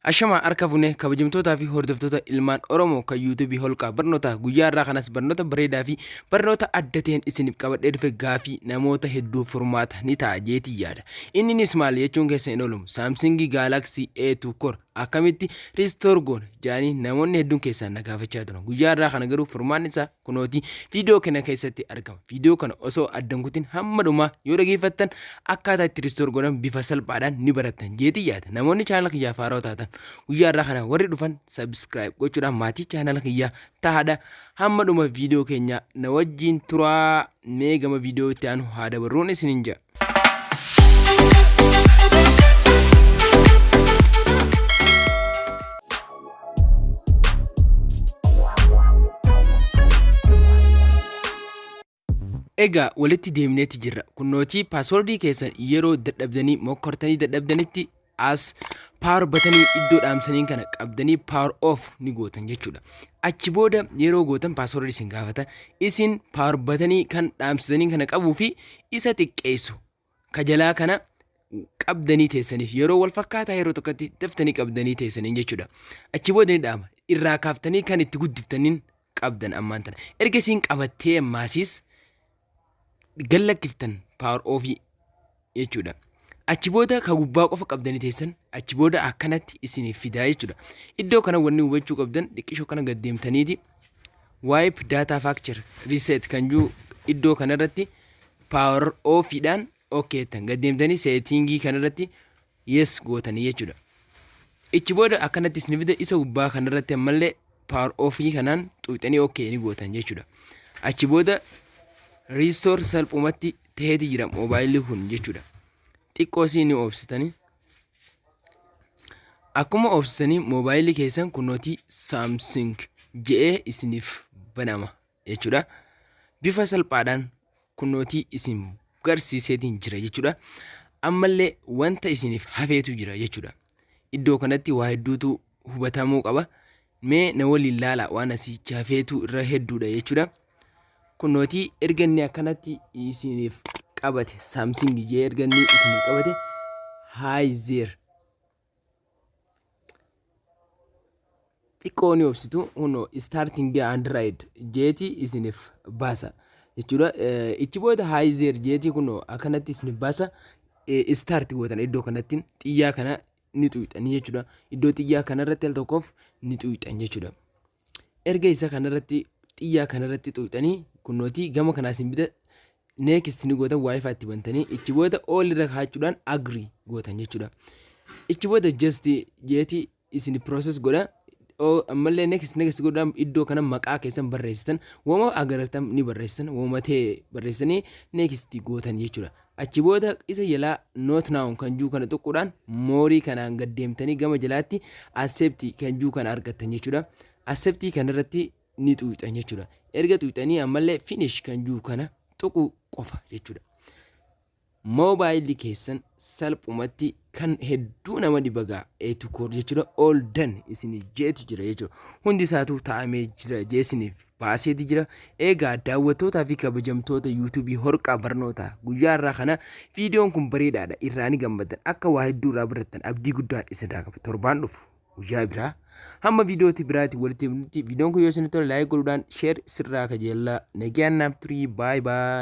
Ashama harka fuune, kabajamtootaa fi hordoftoota ilmaan Oromoo kan YouTubeii Holqaa Barnootaa. Guyyaa irraa kanas barnoota bareedaa fi barnoota adda ta'een isiniif qabadhee dhufe. Gaafii namoota hedduu furmaata ni ta'a jeetii yaada. Inninis maal jechuun keessa hin oolumu. Samsung Galaxy A2 Core akkamitti restore goona jedhanii namoonni hedduun keessaan na gaafachaa turan. Guyyaa irraa kana garuu furmaanni isaa kunooti viidiyoo kana keessatti argama. Viidiyoo kana osoo addan kutin hamma dhumaa yoo dhageeffattan, akkaataa itti restore godhan bifa salphaadhaan ni barattan jeetii yaada. Namoonni chaanala kiyyaaf haarawaa taatan, guyyaa irraa kana warri dhufan subscribe gochuudhaan maatii chaanala kiyyaa tahaadha. Hamma dhuma viidiyoo keenya na wajjin turaa. Mee gama viidiyoo itti aanu haa dabarruun isiniin jedha. Egaa walitti deemneeti jirra. Kunnootii passwordii keessan yeroo dadhabdanii mokkortanii dadhabdanitti, as power buttonii iddoo dhaamsaniin kana qabdanii power off ni gootan jechuudha. Achi booda yeroo gootan passwordii isin gaafata. Isin power buttonii kan dhaamsitanii kana qabuu fi isa xiqqeessu ka jalaa kana qabdanii teessaniif yeroo wal fakkaataa yeroo tokkotti daftanii qabdanii teessaniin jechuudha. Achi booda ni dhaama. Irraa kaaftanii kan itti guddiftaniin qabdan ammaan tana. Erga isiin qabattee ammaasiis gallakkiftan power offii jechuudha. Achi booda ka gubbaa qofa qabdanii teessan, achi booda akkanatti isiniif fidaa jechuudha. Iddoo kana wanni hubachuu qabdan, xiqqishoo kana gad deemtaniiti wipe data, factory reset kan jiru iddoo kanarratti power offiidhaan okay jettan, gad deemtanii settingii kanarratti yes gootanii jechuudha. Ichi booda akkanatti isin fida. Isa gubbaa kanarratti ammallee power offii kanaan xuuxanii okay ni gootan jechuudha. Achi booda restore salphumatti ta'eeti jira moobaayilli kun jechuudha. Xiqqoo isii ni obsitanii. Akkuma obsitanii moobaayilli keessan kunootii Samsung je'ee isiniif banama jechuudha. Bifa salphaadhaan kunootii isin garsiiseetiin jira jechuudha. Ammallee wanta isiniif hafeetu jira jechuudha. Iddoo kanatti waa hedduutu hubatamuu qaba. Mee na waliin laala, waan asiichi hafeetu irra hedduudha jechuudha. Kunootii erga inni akkanatti isiniif qabate, Samsung jee erga inni isiniif qabate, hi there, xiqqoo ni obsitu. Kunoo starting Android jeeti isiniif baasa jechuudha. Ichi booda hi there jeeti kunoo akkanatti isiniif baasa. Start gootan, iddoo kanatti xiyyaa kana ni xuyxanii jechuudha. Iddoo xiyyaa kanarratti al tokkoof ni xuyxan jechuudha. Erga isa kanarratti xiyyaa kanarratti xuyxanii, kunootii gama kanaa isin bita, next ni gootan, WiFi itti bantanii ichi booda all irra kaachuudhaan agree gootan jechuudha. Ichi booda just jeeti isin process godha. Ammallee next next godhaan iddoo kana maqaa keessan barreessitan, wama agartan ni barreessitan, wama ta'e barreessanii next gootan jechuudha. Achi booda isa jalaa not now kan jiru kana tuquudhaan moreii kanaan gad deemtanii gama jalaatti accept kan jiru kana argattan jechuudha. Accept kanarratti ni xuuxan jechuudha. Erga xuuxanii ammallee finish kan jiru kana tuquu qofa jechuudha. Moobaayilli keessan salphumatti kan hedduu nama dhibagaa A2 Core jechuudha. All done isin jeeti jira jechuudha. Hundi isaatu taa'amee jira jeesiniif baaseeti jira. Egaa daawwattootaa fi kabajamtoota YouTubeii Horqaa Barnootaa, guyyaa irraa kana viidiyoon kun bareedaadha. Irraa ni gammaddan, akka waa hedduu irraa barattan abdii guddaa isinirraa qaba. Torbaan dhufu guyyaa biraa hamma viidiyooti biraati walitti himnutti, viidiyoon kun yoo isinitti tole like godhuudhaan share sirraa kajeellaa. Nagaan naaf turii, baay'ee baay'ee.